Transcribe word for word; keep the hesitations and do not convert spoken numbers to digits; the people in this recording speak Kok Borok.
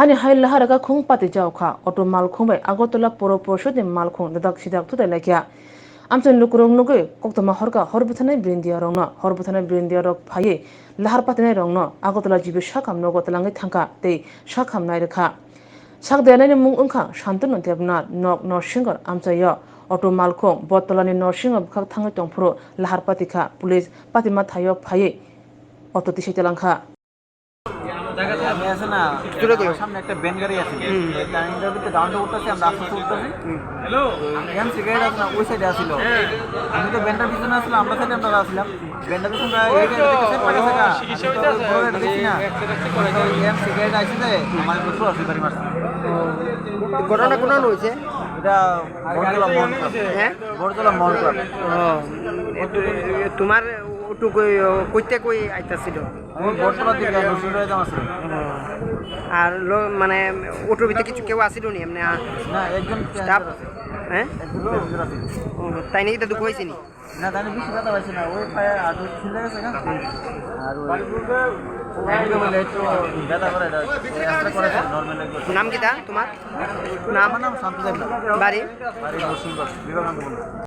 Ani hai lahar kha khung pati jao kha, auto malkhung bai Agartala poro porshod ni malkhung dadak sidak thutai laikha. Amchai lukurok nugwi koktoma horkha hor bwtharnai brindiya rokno, hor bwtharnai brindiya rok phaiwi lahar patinai rokno Agartala G B sakham nogo twlangwi thangkha tei sakham nai rwkha. Sak denaini mung wngkha Shantanu Debnath, nok Norsinghor amchaio. Auto malkhung Botolani Norsingho bwkhak thangwi tongphuru lahar patikha, police patima thaio phaiwi auto tisai twlangkha. আমি আছে না, ভিতরে কই? আমার সামনে একটা ভ্যান গাড়ি আছে। হুম। এই টার্নিংটার ভিতরে ডাউন করতেছি, আমরা আস্তে আস্তে উঠতেছি। হুম। এমসি গাড়ি আছে না, ওই সাইডে আছিল। আমি তো ভ্যানটার পিছনে আসলাম, আমরা সাইডে আমরা আসলাম। ভ্যানটার পিছনে এই গাড়ি দেখতেছি, একটা গেছে গা। আমি তো বড় গাড়ি দেখছি না। তো এমসি গাড়িটা আসছে যে, আমার উপর সরাসরি গাড়ি মারছে। ঘটনা কোন হয়েছে? এটা বড়জলা মহন ক্লাব। হ্যাঁ? বড়জলা মহন ক্লাব। ও, এ, তোমার অটো কই, ও, কইতে কই আইতাছিল? আমি বটতলা থেকে নরসিংহ যাইতাম আসলে। ও। আর লো-, মানে, অটোর ভিতরে কিছু কেউ আছিল নি এমনি, আ, না, একজন স্টাফ? প্যাসেঞ্জার আছে। হ্যাঁ? একজন প্যাসেঞ্জার আছে। ও, তাই নাকি? তা দুঃখ হয়েছে নি? না, তাই বেশি ব্যথা পাইছে না। ওই পায়ে হাঁটু ছিলে গেছে গা। আর ওই একটু বলে একটু ব্যথা করে, এটা এক্সরে করেছে, নরমাল একটু। নাম কিতা তোমার? নাম? আমার নাম শান্ত দেবনাথ। বাড়ি? বাড়ি নরসিংহ, বিবেকানন্দ মন্দির।